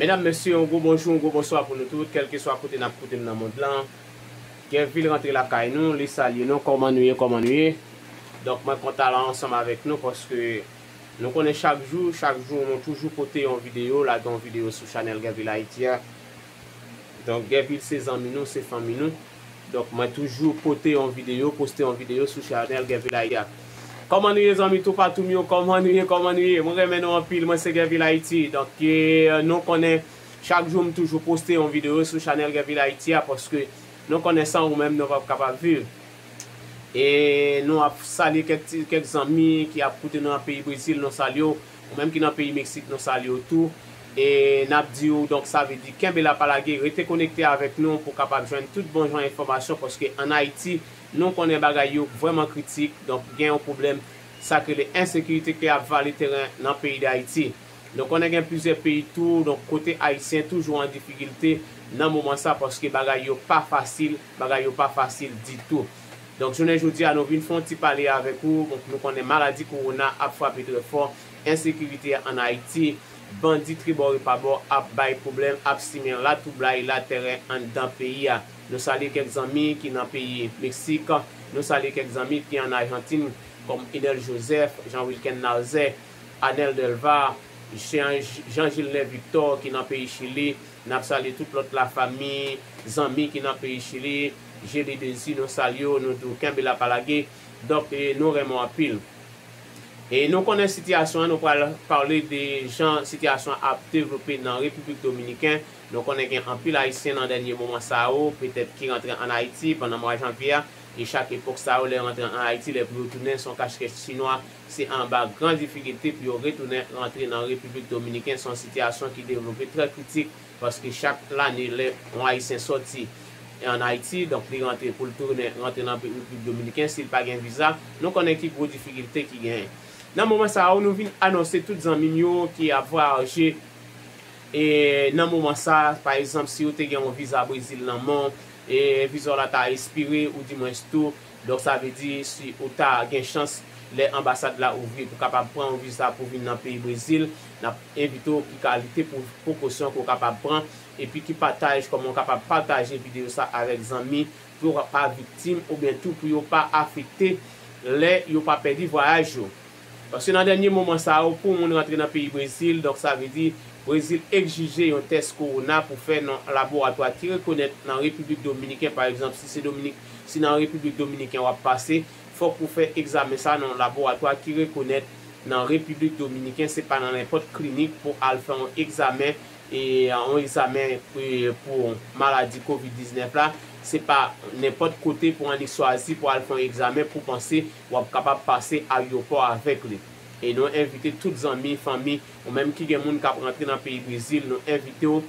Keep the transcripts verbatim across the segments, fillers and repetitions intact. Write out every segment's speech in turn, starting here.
Medam, mesye, yon gwo bonjou, yon gwo bonswa pou nou tout, kèlkeswa kote n ap koute m nan mond lan. Gèvil rantre lakay nou, li salye nou, kòman nou ye, kòman nou ye? Donk, mwen kontan la ansanm avèk nou paske nou konnen chak jou, chak jou, nou toujou pote yon videyo, lage yon videyo sou chanèl Gèvil Ayiti a. Donk, Gèvil se zanmi nou, se fanmi nou. Donk, mwen toujou pote yon videyo, poste yon videyo sou chanèl Gèvil Ayiti a. Kòman nou ye, zanmi toupatou m yo? Kòman nou ye? Kòman nou ye? Mwen renmen nou anpil. Mwen se Gèvil Ayiti. Donk, e, nou konnen chak jou m toujou poste yon videyo sou chanèl Gèvil Ayiti a paske nou konnen san ou menm nou p ap kapab viv. E nou ap salye kèk ti, kèk zanmi ki ap koute nou nan peyi Brezil, nou salye w. Ou menm ki nan peyi Meksik, nou salye w tou. E n ap di w, donk, sa vle di, kenbe la pa lage, rete konekte avèk nou pou w kapab jwenn tout bon jan enfòmasyon, paske ann Ayiti, nou konnen bagay yo vrèman kritik, donk, gen yon pwoblèm, sa k rele ensekirite ki ap vale teren nan peyi Dayiti. Nou konnen gen plizyè peyi tou, donk, kote Ayisyen toujou an difikilte nan moman sa, paske bagay yo pa fasil, bagay yo pa fasil ditou. Donk, jounen jodi a, nou vin fè yon ti pale avèk ou. Donk, nou konnen maladi kowona ap frape trè fò, ensekirite a ann Ayiti, bandi tribò e pabò ap bay pwoblèm, ap simen latwoublay latèrè anndan peyi a. Nou salye kèk zanmi ki nan peyi Meksik, nou salye kèk zanmi ki ann Ajantin, kòm Enel Joseph, Jean Wilken Narzè, Anel Delva, Jean, Jean Gilles Victor ki nan peyi Chili. N ap salye tout lòt lafanmi, zanmi ki nan peyi Chili. Jeli Dezi, nou salye w, nou di w kenbe la pa lage. Donk, e, nou renmen w anpil. E nou konnen sitiyasyon an, nou pral pale de jan sitiyasyon an ap devlope nan Repiblik Dominiken. Nou konnen gen anpil Ayisyen nan dènye moman sa yo, petèt ki rantre ann Ayiti pandan mwa janvye a, e chak epòk sa yo, lè yo rantre ann Ayiti, lè pou yo tounen, se yon kachkèch chinwa, se anba gran difikilte pou yo retounen rantre nan Repiblik Dominiken, se yon sitiyasyon ki devlope trè kritik, paske chak lane, lè yon Ayisyen sòti ann Ayiti, donk li rantre pou l tounen rantre nan Repiblik Dominiken, si l pa gen viza, nou konnen ki gwo difikilte ki genyen. Nan moman sa yo, nou vin anonse tout zanmi m yo ki ap vwayaje, e nan moman sa, pa egzanp, si w te gen yon viza Brezil nan men w, e viza w la ta ekspire, oudimwens tou, donk sa vle di si ou ta gen chans lè anbasad la ouvri pou kapab pran yon viza pou vin nan peyi Brezil, n ap envite w ki kalite pou prekosyon ke w kapab pran, epi ki pataj, kòman w kapab pataje videyo sa avèk zanmi, pou yo pa viktim oubyen tou pou yo pa afekte lè yo pa pèdi vwayaj yo. Paske nan dènye moman sa yo, pou moun rantre nan peyi Brezil, donk sa vle di Brezil egzije yon tès kowona pou fè nan laboratwa ki rekonèt nan Repiblik Dominiken, pa egzanp, si se Dominik, si nan Repiblik Dominiken w ap pase, fòk ou fè egzamen sa nan yon laboratwa ki rekonèt nan Repiblik Dominiken, se pa nan nenpòt klinik pou al fè yon egzamen, e yon egzamen, e, pou maladi kovid diznèf la, se pa nenpòt kote pou annik chwazi pou al fè yon egzamen pou panse w ap kapab pase ayewopò avèk li. E nou envite tout zanmi, fanmi, ou menm ki gen moun k ap rantre nan peyi Brezil, nou envite w.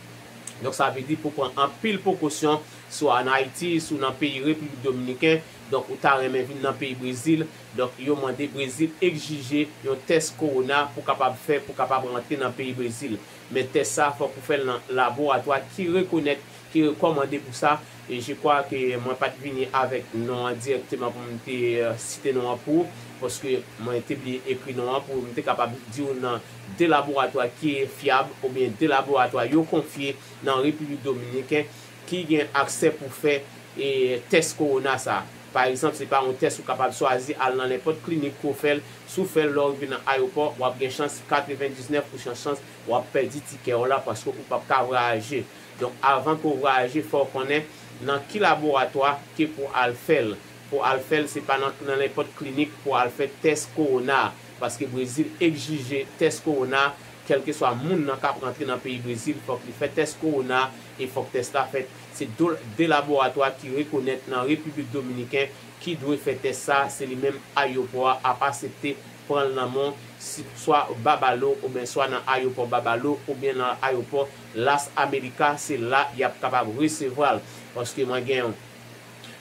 Donk, sa vle di pou pran anpil prekosyon, swa ann Ayiti, swa nan peyi Repiblik Dominiken. Donk, ou ta renmen vin nan peyi Brezil. Donk, yo mande Brezil egzije yon tès kowona pou kapab fè, pou kapab rantre nan peyi Brezil. Men tès sa, fòk ou fè l nan laboratwa ki rekonèt, ki rekòmande pou sa. E je kwa ke mwen pa t vini avèk non an dirèkteman pou m te, e, site non an pou ou, paske mwen te bliye ekri non an pou m te kapab di w nan de laboratwa ki fyab oubyen de laboratwa yo konfye nan Repiblik Dominiken ki gen aksè pou fè, e, tès kowona sa. Pa egzanp, se pa yon tès ou kapab chwazi al nan nenpòt klinik pou w fè l. Si w fè l lè w rive nan ayewopò, w ap gen chans katrevendiznèf pousan chans w ap pèdi tikè w la paske ou p ap ka vwayaje. Donk, avan ke w vwayaje, fò w konnen nan ki laboratwa ke pou al fè l. Pou al fè l, se pa nan, nan nenpòt klinik pou al fè tès kowona a. Paske Brezil egzije tès kowona, kèlkeswa moun nan k ap rantre nan peyi Brezil, fòk li fè tès kowona e fòk tès la fèt. Se do, de laboratwa ki rekonèt nan Repiblik Dominiken ki dwe fè tès sa, se li menm ayewopò a ap aksepte pran l nan men w, si, swa Babalo, oubyen swa nan ayewopò Babalo, oubyen nan ayewopò Las Américas, se la y ap kapab resevwa l. Paske mwen gen yon,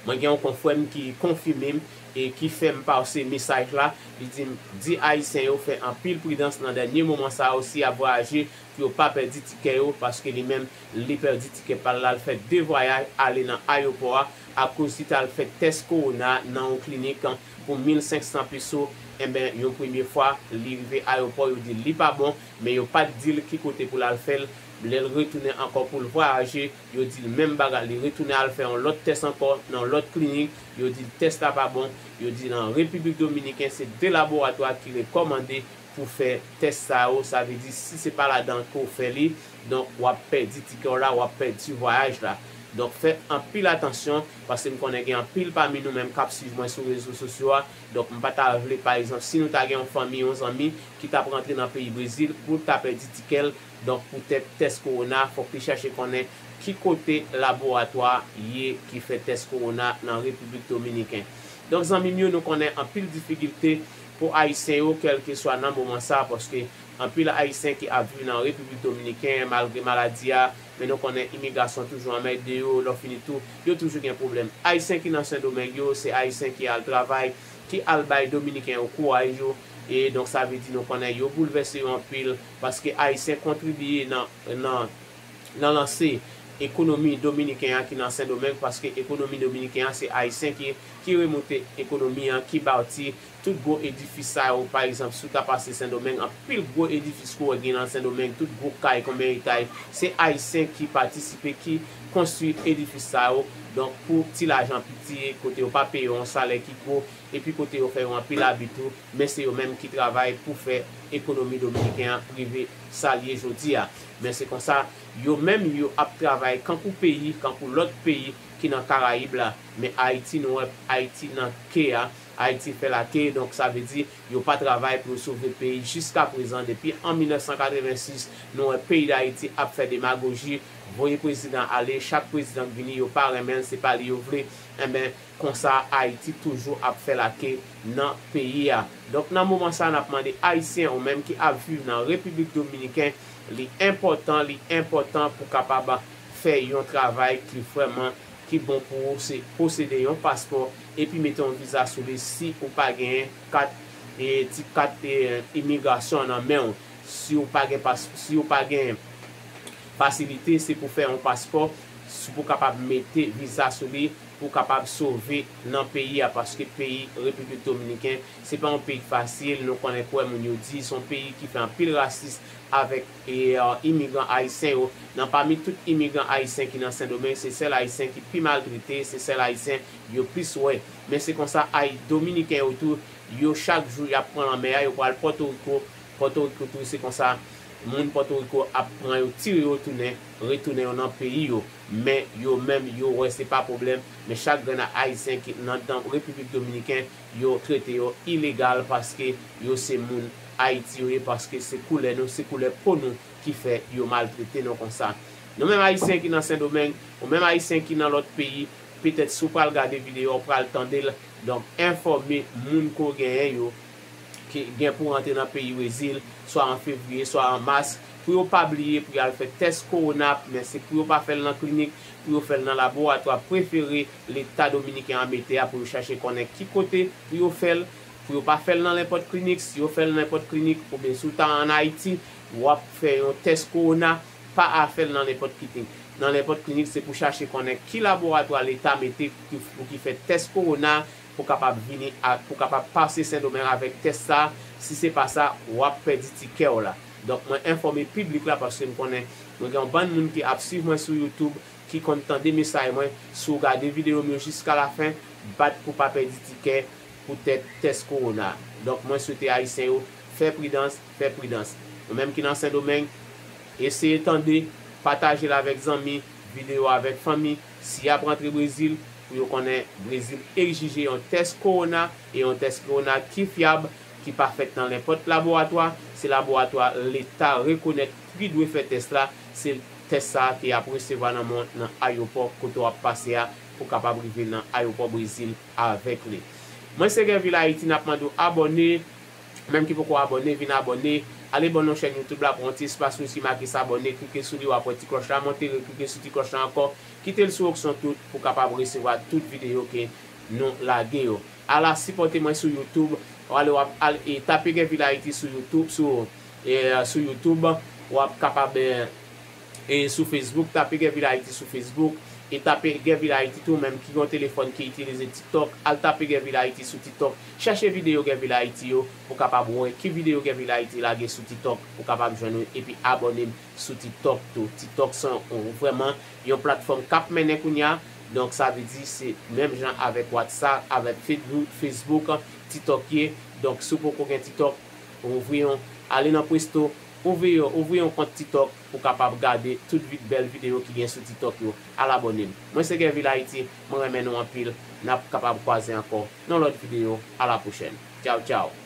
mwen gen yon konfrè m ki konfime m e ki fè m pase mesaj la, li di m, di Ayisyen yo fè anpil pridans nan dènye moman sa yo si y ap vwayaje, pou yo pa pèdi tikè yo, paske li menm, li pèdi tikè pa l la, l fè de vwayaj ale nan ayewopò a, akoz li t al fè tès kowona nan yon klinik pou mil senk san peso, enben, yon premye fwa, li rive ayewopò, yo di l li pa bon, men yo pa t di l ki kote pou l al fè l, Lè l retounen ankò pou l vwayaje, yo di l menm bagay. Li retounen al fè yon lòt tès ankò nan yon lòt klinik, yo di l tès la pa bon. Yo di nan Repiblik Dominiken, se de laboratwa ki rekòmande pou fè tès sa yo. Sa vle di, si se pa ladan ke w fè li, donk, w ap pèdi tikè w la, w ap pèdi vwayaj la. Donk, fè anpil atansyon, paske m konnen gen anpil pami nou menm k ap swiv mwen sou rezo sosyo a. Donk, m pa ta vle, pa egzanp, si nou ta gen yon fanmi, yon zanmi ki t ap rantre nan peyi Brezil, pou l ta pèdi tikè l, donk, poutèt tès kowona, fòk li chache konnen ki kote laboratwa ye ki fè tès kowona nan Repiblik Dominiken. Donk, zanmi m yo, nou konnen anpil difikilte pou Ayisyen yo, kèlkeswa nan moman sa, paske anpil Ayisyen ki ap viv nan Repiblik Dominiken, malgre maladi a, men nou konnen imigrasyon toujou anmède yo, lè fini tou, yo toujou gen pwoblèm. Ayisyen ki nan Sendomeng yo, se Ayisyen ki al travay, ki al bay Dominiken yo kouraj yo, e donk sa vle di nou konnen yo boulvèse yo anpil, paske Ayisyen kontribye nan, nan, nan lanse ekonomi dominiken an ki nan Sendomeng, paske ekonomi dominiken an se Ayisyen ki, ki remonte ekonomi an, ki bati tout gwo edifis sa yo. Pa egzanp, si w ta pase Sendomeng, anpil gwo edifis ke w wè gen nan Sendomeng, tout gwo kay, konbyen etay, se Ayisyen ki patisipe, ki konstwi edifis sa yo. Donk, pou ti lajan piti, kote yo pa peye yon salè ki gwo, epi kote yo fè yo anpil abi tou, men se yo menm ki travay pou fè ekonomi dominiken an rive sa l ye jodi a. Men se konsa, yo menm yo ap travay kankou peyi, kankou lòt peyi ki nan Karayib la. Men Ayiti, nou wè Ayiti nan ke a, Ayiti fè lake, donk sa vle di yo pa travay pou yo sove peyi. Jiska prezan, depi an mil nèf san katrevensis, nou wè peyi Dayiti ap fè demagoji, voye prezidan ale, chak prezidan k vini, yo pa renmen l, se pa li yo vle. Enben, konsa, Ayiti toujou ap fè lake nan peyi a. Donk, nan moman sa, n ap mande Ayisyen, ou menm ki ap viv nan Repiblik Dominiken, li enpòtan, li enpòtan pou kapab fè yon travay ki vrèman, ki bon pou ou, se posede yon paspò, epi mete yon viza sou li si ou pa genyen kat, e, ti kat, e, imigrasyon nan men w. Si ou pa gen pas-, si ou pa gen fasilite, se pou fè yon paspò, si pou kapab mete viza sou li, pou kapab sove nan peyi a, paske peyi Repiblik Dominiken, se pa yon peyi fasil, nou konnen kwè moun yo di, se yon peyi ki fè anpil rasis avèk, e, e, imigran ayisyen yo. Nan pami tout imigran ayisyen ki nan Sendomeng, se sèl Ayisyen ki pi maltrete, se sèl Ayisyen yo plis wè. Men se konsa, ay, Dominiken yo tou, yo chak jou y ap pran lanmè a, yo pral Pòtoriko, Pòtoriko tou, se konsa, moun Pòtoriko ap pran yo, tire yo tounen, retounen yo nan peyi yo. Men yo menm, yo wè se pa pwoblèm. Men chak grenn Ayisyen ki nan, nan Repiblik Dominiken, yo trete yo ilegal paske yo se moun Ayiti yo ye, paske se koulè nou, se koulè po nou ki fè yo maltrete nou konsa. Nou menm Ayisyen ki nan Sendomeng, ou menm Ayisyen ki nan lòt peyi, petèt si w pral gade videyo a, w pral tande l, donk enfòme moun ke w genyen yo, ki gen pou rantre nan peyi Brezil, swa an fevriye, swa an mas, pou yo pa bliye pou y al fè tès kowona, men se pou yo pa fè l nan klinik, pou yo fè l nan laboratwa prefere Leta dominiken an mete a, pou yo chache konnen ki kote pou yo fè l, pou yo pa fè l nan nenpòt klinik. Si yo fè l nan nenpòt klinik, oubyen si w ta ann Ayiti, w ap fè yon tès kowona, pa al fè l nan nenpòt klinik. Nan nenpòt klinik, se pou chache konnen ki laboratwa Leta mete ki, pou ki fè tès kowona, pou kapab vini ak, pou kapab pase Sendomeng avèk tès sa. Si se pa sa, w ap pèdi tikè w la. Donk, mwen enfòme piblik la paske m konnen mwen gen yon bann moun ki ap swiv mwen sou YouTube, ki konn tande mesaj mwen. Si w gade videyo m yo jiska lafen, bat pou pa pèdi tikè poutèt tès kowona. Donk, mwen swete Ayisyen yo fè pridans, fè pridans. Ou menm ki nan Sendomeng, eseye tande, pataje l avèk zanmi, videyo a avèk fanmi. Si y ap rantre Brezil, pou yo konnen Brezil egzije yon tès kowona, e yon tès kowona ki fyab, ki pa fèt nan nenpòt laboratwa. Se laboratwa Leta rekonèt ki dwe fè tès la. Se tès sa a ke y ap resevwa nan men w nan ayewopò kote w ap pase a, pou kapab rive nan ayewopò Brezil avèk li. Mwen se Guerville Haïti, n ap mande w abòne. Menm ki poko abòne, vin abòne. Ale bò nan chèn YouTube la, pran yon ti espas rouj ki make s'abonner, klike sou li, w ap wè ti klòch la monte, reklike sou ti klòch la ankò. Kite l sou opsyon tout pou w kapab resevwa tout videyo ke nou lage yo. Al sipòte mwen sou YouTube, w ale w ap al, e, tape Guerville Haïti sou YouTube, sou, e, sou YouTube, w ap kapab, e, e sou Facebook, tape Guerville Haïti sou Facebook, E tape Guerville Haïti tou, menm ki gen yon telefòn ki itilize TikTok, al tape Guerville Haïti sou TikTok. Chèche videyo Guerville Haïti yo pou kapab wè ki videyo Guerville Haïti lage sou TikTok pou kapab jwenn ou epi abòne m sou TikTok tou. TikTok se yon, vrèman yon platfòm k ap mennen kounye a. Donk, sa vle di se menm jan avèk WhatsApp, avèk Facebook, Facebook, TikTok ye. Donk, si w poko gen TikTok, ouvri yon, ale nan Play Store, ouvri yon, ouvri yon kont TikTok pou kapab gade tout vi-, bèl videyo ki gen sou TikTok yo. Al abòne m. Mwen se Guerville Haïti, mwen renmen nou anpil. N ap kapab kwaze ankò nan lòt videyo. A la pwochèn. Tchaw, tchaw.